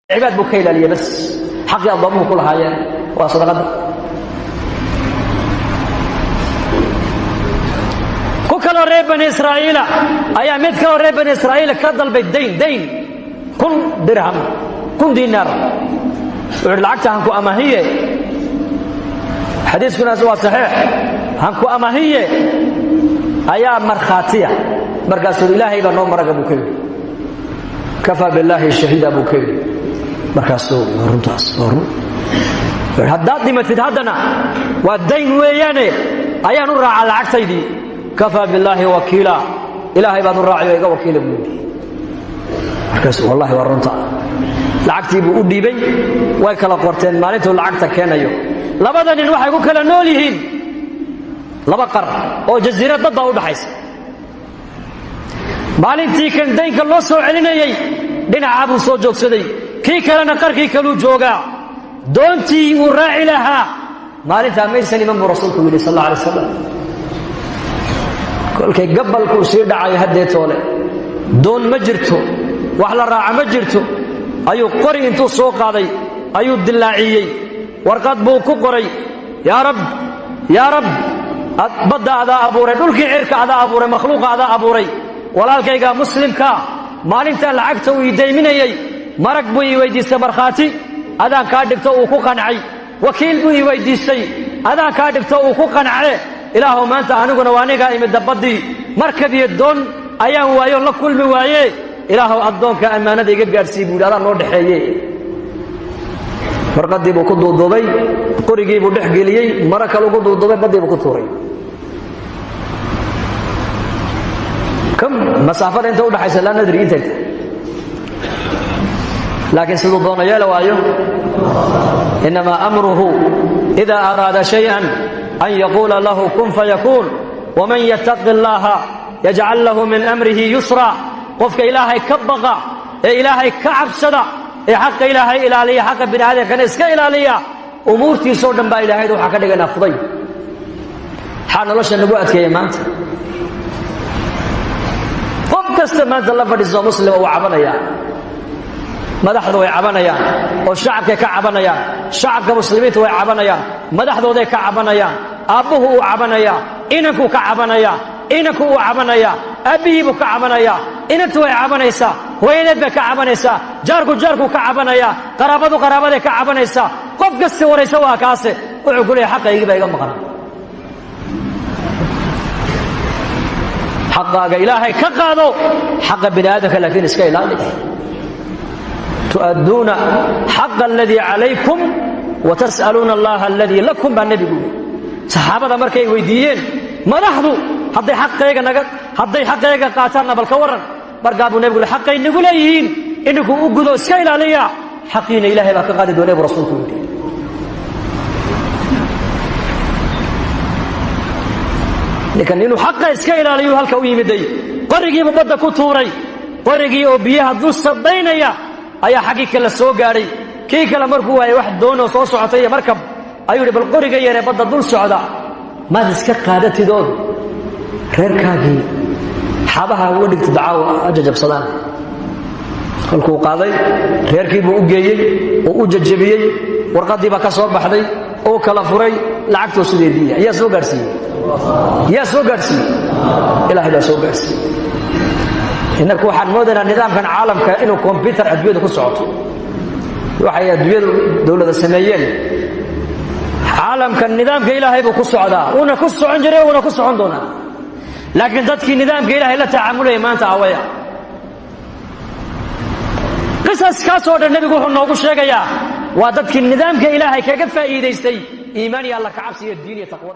Cibaad buu ka ilaaliya bas, xaqii addoomuhu ku lahaayeen waa sadaqadda. Ku kaloo reer bani Israa'iila ayaa mid kaloo reer bani Israa'iila ka dalbay dayn, dayn 1000 dirham, 1000 diinaar. Wuxu uhi, lacagta hanku amahiye. Xadiiskunaas waa saxiix. Hanku amahiye ayaa markhaatiya. Markaasuu, Ilaahay baa noo maraga, buu ka yidhi. Kafaa billaahi shahiida, buu ka yidhi. Markaasuu, runtaas waa run, haddaad dhimatid haddana waa dayn weeyaane, ayaan u raacaa lacagtaydii. Kafaa billaahi wakiila, Ilaahay baan u raaciyo, iga wakiila, buu yidhi. Markaasu, wallahi waa runta. Lacagtii buu u dhiibay, way kala qorteen maalintuu lacagta keenayo. Labada nin waxay ku kala nool yihiin laba qar oo jasiirad dad baa u dhaxaysa. Maalintii kan daynka loo soo celinayey dhinacaa buu soo joogsaday, kii kalena qarkii kaluu joogaa. Doontii uu raaci lahaa maalintaa maysan iman, buu rasuulku yidhi sal alla alay wasalam. Kolkay gabalkuu sii dhacayo haddeetoole, doon ma jirto, wax la raaca ma jirto. Ayuu qori intuu soo qaaday ayuu dillaaciyey, warqad buu ku qoray: Yaa Rab, yaa Rab, badda adaa abuuray, dhulkii cirka adaa abuuray, makhluuqa adaa abuuray, walaalkayga muslimkaa maalintaa lacagta uu ii dayminayey marag buu ii weydiistay, markhaati adaan kaa dhigto uu ku qancay, wakiil buu ii weydiistay, adaan kaa dhigto uu ku qance. Ilaahow, maanta aniguna waa anigaa imidda baddii, markab iyo doon ayaan waayoon la kulmi waaye. Ilaahow, addoonka ammaanada iga gaadhsii, buu yidhi, adaa noo dhexeeye. Warqaddii buu ku duuduubay, qorigii buu dhex geliyey, maro kale ugu duuduubay, baddii buu ku tuuray. Kam masaafada inta udhaxaysa laa nadri intay tahay, laakiin siduu doono yeela waayo. Innamaa amruhu ida araada shayئan an yaquula lahu kun fayakuun. Waman yattaqi اllaha yajcal lahu min amrihi yusra. Qofka Ilaahay ka baqa ee Ilaahay ka cabsada ee xaqa Ilaahay ilaaliya, xaqa bini aadamkana iska ilaaliya, umuurtiisoo dhan baa Ilaahayda waxaa ka dhiganaa fuday. Maxaa nolosha nagu adkeeya maanta? Qof kasta maanta la fadhiisoo muslima uu cabanaya. Madaxdu way cabanayaan oo shacabkay ka cabanayaan, shacabka muslimiinta way cabanayaan, madaxdooday ka cabanayaan, aabbuhu uu cabanayaa, inankuu ka cabanayaa, inanku uu cabanayaa, aabbihiibuu ka cabanayaa, inantu way cabanaysaa, hooyadeed bay ka cabanaysaa, jaarku jaarkuu ka cabanayaa, qaraabadu qaraabaday ka cabanaysaa. Qof kasti waraysa waa kaase, wuxuu ku leeyahy, xaqaygii baa iga maqan. Xaqaaga Ilaahay ka qaado, xaqa bini aadamka laakiin iska ilaali. Tu'adduuna xaqa aladii calaykum wa tas'aluuna allaha aladii lakum, baa nebigu yidhi. Saxaabada markay weydiiyeen, madaxdu hadday xaqayga naga hadday xaqayga qaataanna bal ka warran? Markaa buu nebigu yidhi, xaqay nagu leeyihiin ininku u gudo, iska ilaaliya, xaqiina Ilaahay baa ka qaadi doonay, buu rasuulku yidhi. Ninkan inuu xaqa iska ilaaliyu halka u yimiday, qorigiibuu badda ku tuuray. Qorigii oo biyaha dul sadaynaya ayaa xaggii kale soo gaadhay. Kii kale markuu waayay wax doonoo soo socotay iyo markab, ayuu yidhi, bal qoriga yaree badda dul socda maad iska qaadatidood reerkaagii xabaha uga dhigtid, caawa ha jajabsadaan. Kolkuu qaaday, reerkii buu u geeyey oo u jajabiyey, warqaddii baa ka soo baxday oo kala furay, lacagtoo sideediiya. Yaa soo gaadhsiiyey? Yaa soo gaadhsiiyey? Ilaahay baa soo gaadhsiiyey. Innaku waxaan moodaynaa nidaamkan caalamka inuu kombyutar adduunyadu ku socoto, waxay adduunyadu dowlada sameeyeen. Caalamka nidaamka Ilaahay buu ku socdaa, wuuna ku socon jiray, wuuna ku socon doonaa. Laakiin dadkii nidaamka Ilaahay la tacaamulaya maanta awaya? Qisaskaasoo dhan nebigu wuxuu noogu sheegayaa waa dadkii nidaamka Ilaahay kaga faa'iidaystay iimaan iyo Alla ka cabsi iyo diin iyo taqwa.